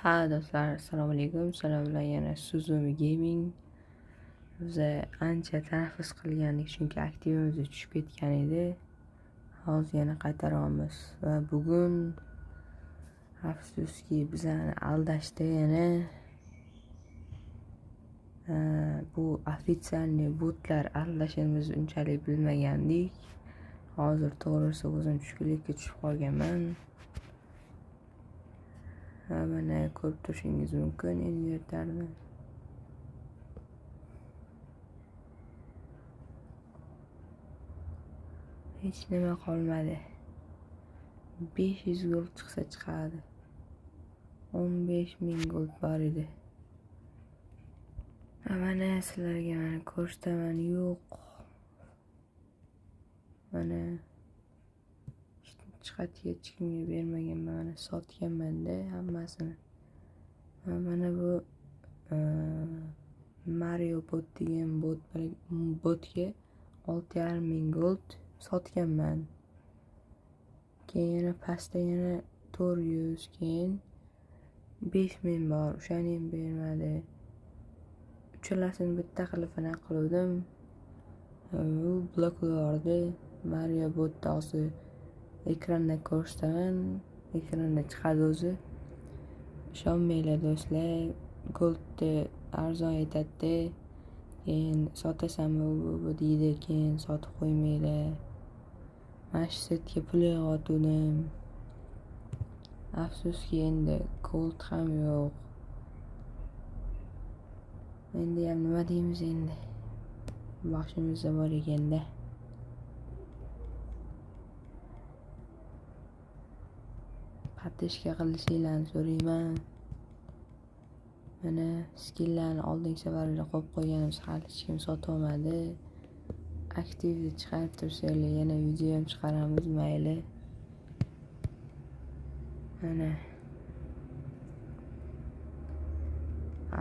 Ha do'stlar, assalomu alaykum. Sizlar bilan yana Suzumi Gaming. Biz ancha tanaffus qilgandik, chunki aktivimiz tushib ketgan edi. Hozir yana qaytaryapmiz va bugun afsuski bizani aldashdi yana. Bu официальный botlar aldashini biz unchalik bilmagandik. Hozir to'g'risi o'zim tushkunlikka tushib qolganman. Va mana ko'rib turishingiz mumkin invertorni. Hech nima qolmadi. 500 gold chiqsa chiqadi. 15 000 gold bor edi. Mana sizlarga mana ko'rsataman, yo'q. Mana chiqadiga hech kimga bermaganman, mana sotganman-da hammasini. Mana bu Mario bot degan bot botga 6,5 ming gold sotganman. Keyin yana pastda yana 400, keyin 5000 bor, o'shani ham bermadi. Uchalasini bitta qilib anaqa qiluvdim. U bloklab. Mario botni hozir ekranda ko'rsataman. Ekranda chiqadi o'zi. Ishonmanglar do'stlar, goldni arzon aytadi-da, keyin sotasanmi u bu deydi, keyin sotib qo'ymanglar. Mana shu setga pul yig'yotgandim. Afsuski endi gold ham yo'q. Endiyam nima deymiz endi? Boshimizda bor ekanda. Поддержка qilishinglarni so'rayman. Mana skinlarni oldingi safarlar qo'yib qo'yganimiz hali hech kim sotib olmadi. Aktivni chiqarib tursanglar yana video ham chiqaramiz, mayli. Mana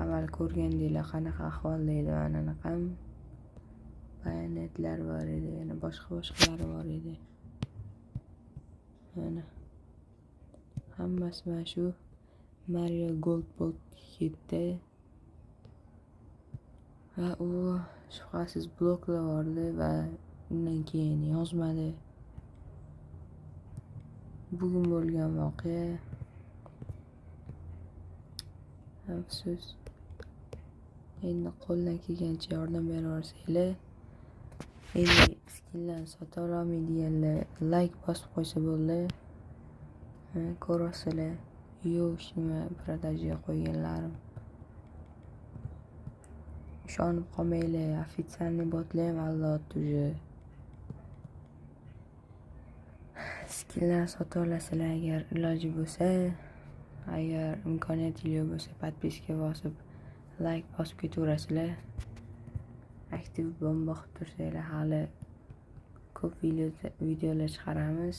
avval ko'rgandinglar qanaqa ahvolda edi mana anaqam. Bayonetlar bor edi, yana boshqa boshqalari bor edi. Mana hammasi mana shu Mario Gold Bot ketdi. Va u shubhasiz bloklab yubordi va undan keyin yozmadi. Bugun bo'lgan voqea. Afsus. Endi qo'ldan kelgancha yordam beraversanglar. Endi skinlarni sota olmaydiganlar like bosib qo'ysa bo'ldi. Ko'rasizlar, yo'q nima продажа ga qo'yganlarim. Ishonib qolmanglar, официальный botlar ham aldayapti уже. Skinlar sotib olasizlar agar iloji bo'lsa, agar imkoniyatinglar yo'q bo'lsa, подписка bosib, like bosib ketaverasizlar. Aktiv bomba qilib tursanglar hali ko'p videolar chiqaramiz.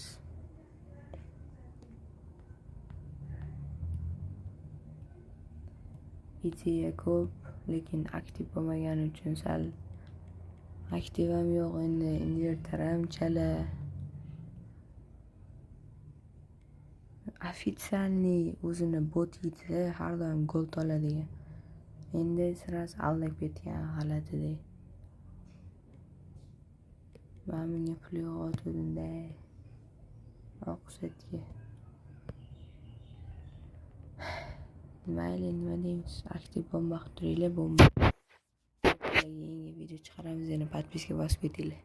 Ideya ko'p, lekin aktiv bo'lmagani uchun sal aktiv ham yo'q endi, invertor ham chala. Официальный o'zini bot yigitida har doim gold oladigan. Endi sirasi aldab ketgan g'alatida. Man bunga pul yo'qotuvdim-da. Oq setga. Mayli, nima deymiz? Aktiv bomba qilib turinglar, bomba. Yangi video chiqaramiz, yana подписка bosib ketinglar.